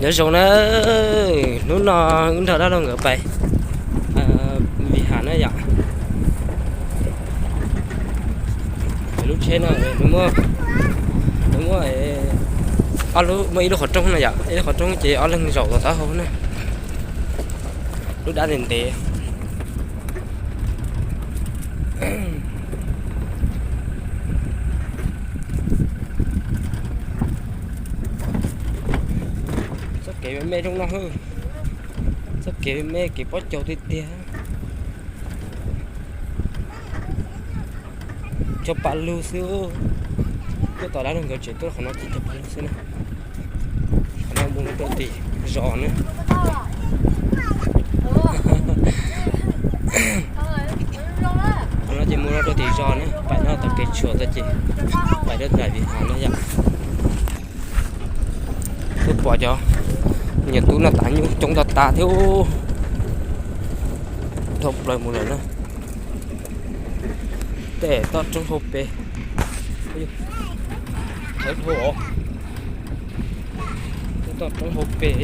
Nyob zoo na, hnub no wb nrog dab laug nkawd pais Vim Ham na yom. Lub tsheb no nws muaj, nws muaj ob lub, muaj ib lub qhov rooj no yom, ib lub qhov rooj ces ob leeg zaum tom taub hau na. Lub dab ntev ntev. Txoj kev me me zoo no, txoj kev me me kev pob caus tiag tiag. Cog pas lug xwb. Tuaj tom dab laug nkawd tsev tuaj qhov no ces cog pas lug xwb na. Qhov no mus rau tim zos na. Qhov no ces mus rau tim zos na, pais no tom kev tshuam tag ces pais rau nram Vim Ham na yom. Twb pom cov niam tub no tav nyuj coob tag tag thiab, dhau plaws mus lawm na. Tej toj roob hauv pes, thawb dhau os. Tej toj roob hauv pes,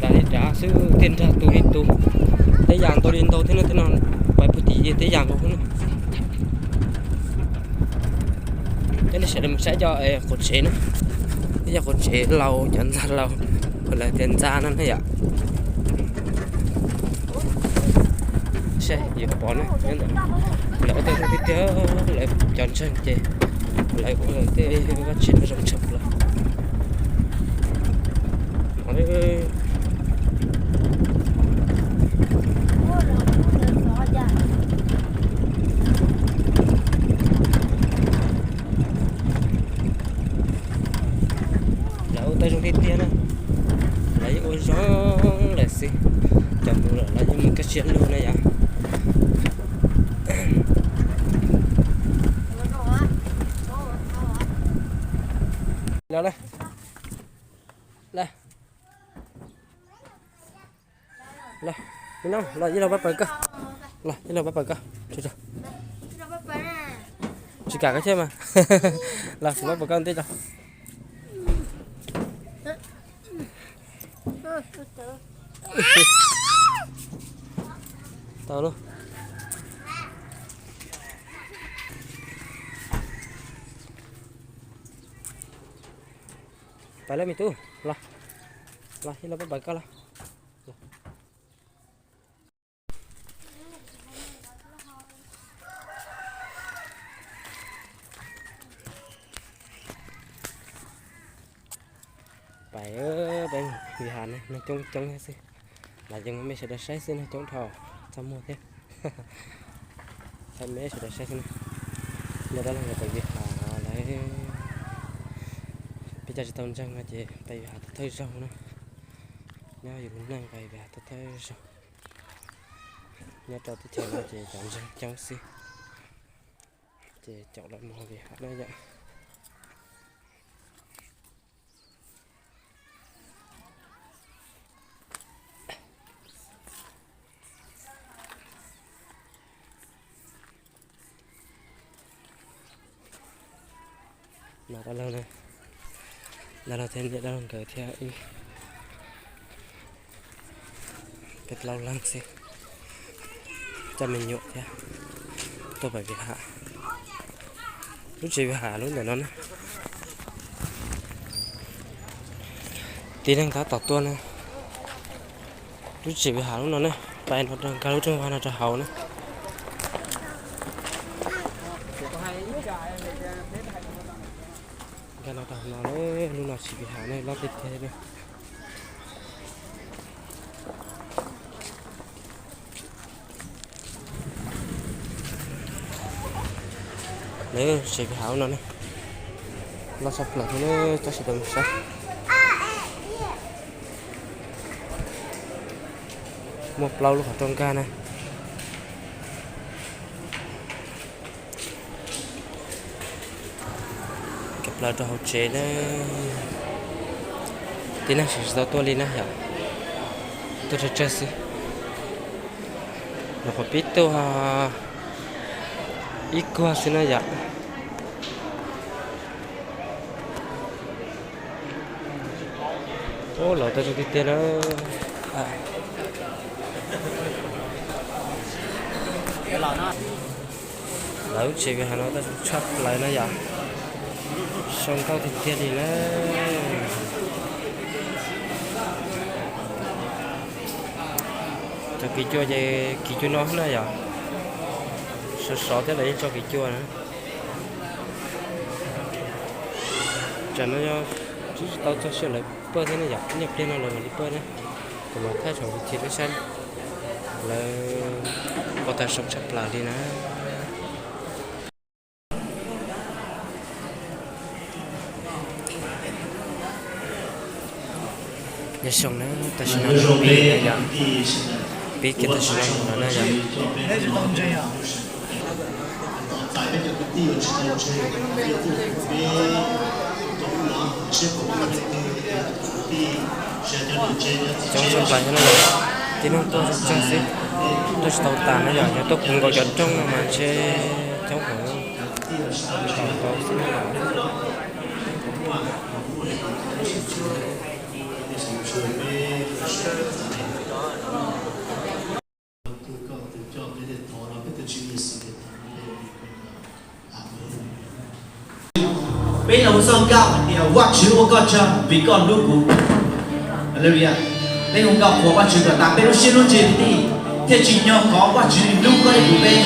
dav li dav xwb, tej nrag tu li tu, tej yam ntau li ntau thiab no, tej no pais puag tim tej yam nkaus xwb na. Coj nej sawv daws mus saib cov quav tsev na, ib co quav tsev laus, cov ntxa laus, lawv tias ntxa no na yom. Saib yuav pom na, lawv ua tau zoo tiag tiag, lawv cov ntseeg ces lawv ua tej vaj tsev no zoo tshaj plaws. Lawv ua tau zoo tiag tiag na, lawv yeej ua zoo lawm xwb, cov mus lawm lawv yeej mus kaj siab lug na yom. Los, los, los, los, ib los pab pawg koj, los ib los pab pawg koj, tsis kam koj thiab mas, los kuv pab pawg koj ntej tso. Tau lauj. Pais lauj me tub, los, los ib los pab pawg koj los. Pais pem Vim Ham na, neeg coob coob thiab xwb. Los yeej mej sawv daws saib xwb, neeg coob dhau, txaj muag thiab. Thaij mej sawv daws saib xwb na. Nyob dab laug nkawd pais Vim Ham lawm. Peb cov tsis tau ntseeg no ces pais Vim Ham thawj thawj zaug na. Nyob yus lub neej pais Vim Ham thawj thawj zaug. Nyob rau teb chaws no ces cov ntseeg coob xwb, ces caum lawv mus Vim Ham na yom. No dab laug na, dab laug thiab niam dab laug nkawd thiab wb peb plaub leeg xwb, coj me nyuam thiab tuaj pais Vim Ham. Lub tsev Vim Ham lub ntawm no na. Tib neeg tab tom tuaj na. Lub tsev Vim Ham lub no ne, pais no rau nkag lub rooj vag no rau hauv na. Nkag no rau hauv no, lub no tsev Vim Ham ne, loj tiag tiag ne. Lawv tsev Vim Ham lub no ne, loj tshaj plaws thiab ne, coj sawv daws mus saib. Muaj plaub lub qhov rooj nkag na. Cov plaws rau hauv tsev na. Tib neeg tsis tau tuaj li na yom. Tuaj tsawg tsawg xwb. Nyuam qhuav pib tuaj ib kuag xwb na yom. Ub, lawv tau zoo tiag tiag na. Lawv lub tsev Vim Hav no tau zoo tshaj plaws na yom. Zoo nkauj tiag tiag li na. Cov kiv cua ces kiv cua no na yom. Sov sov thiab lawv yeej tso kiv cua na. Tsam no yog tsis tau txog sij hawm lawv pawj thiab ne yom, ib nyuag pliag no lawv mam li pawj na. Kuv mam thaij saum kuv thiab peb saib lawv ua tau zoo tshaj plaws li na. Nyob zoo na, tam sim no pib na yom, pib kiag tam sim no no na yom. Coob tshaj plaws thiab na yom, tib neeg tuaj tseem tsawg xwb, tuaj tsis tau tas na yom, yog tuaj puv nkaus cov rooj no mas ntshe coob heev. Peb los hu txoj nkauj hais tias Vajtswv ua koj tsaug vim koj hlub kuv. Hallelujah. Peb hu nkauj qhuas Vajtswv kom tas peb lub siab lub ntsws kwv tij, thiaj tsim nyog qhov Vajtswv hlub koj thiab kuv peb.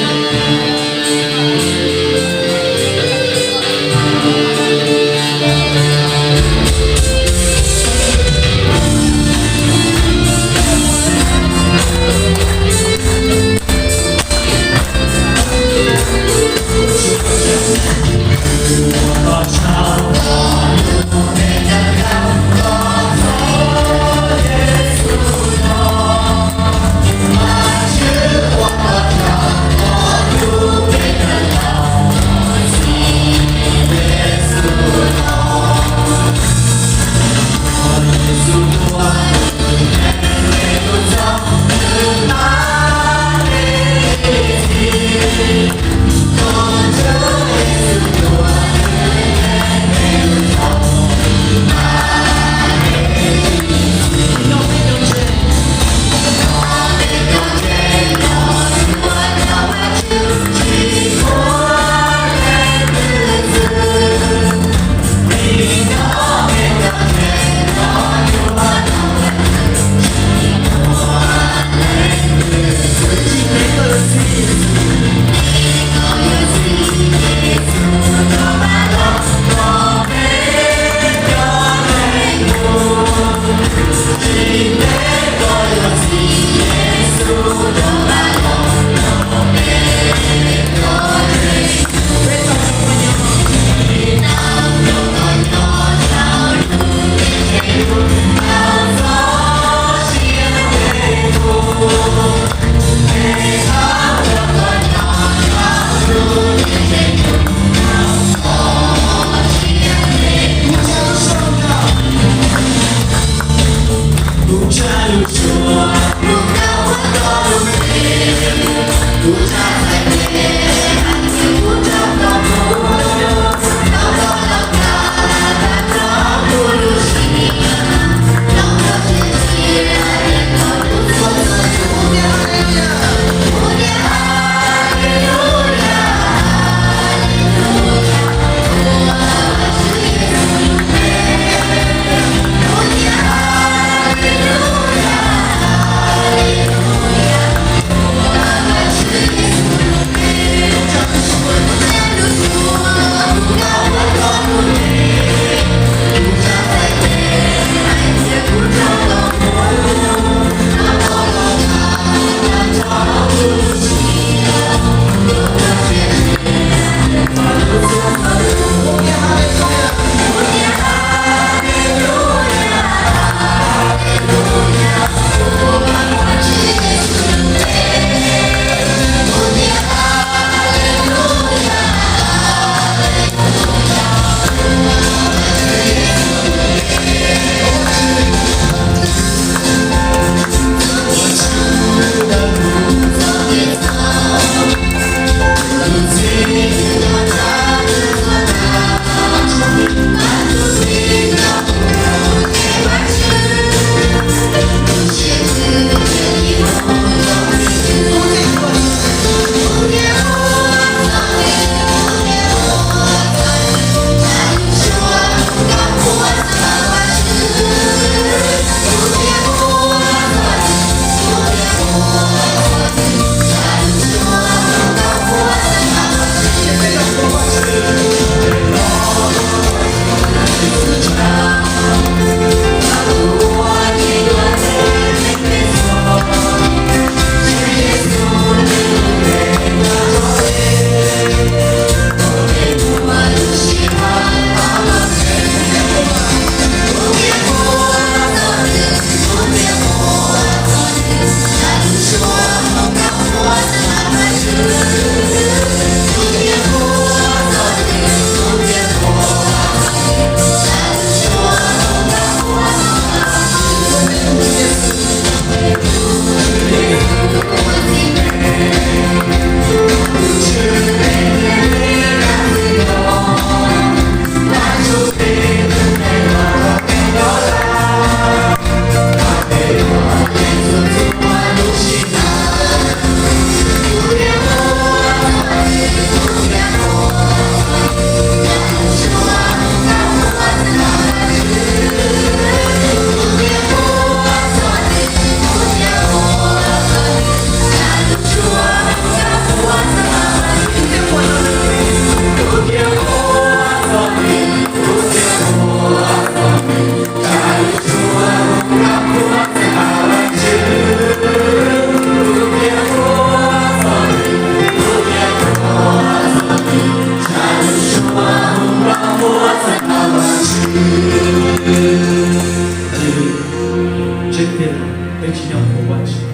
Tiag, peb tsis nyob hauv Vajtswv.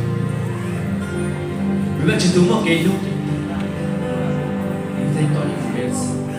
Vim Vajtswv tus muaj kev hlub, He taught you this.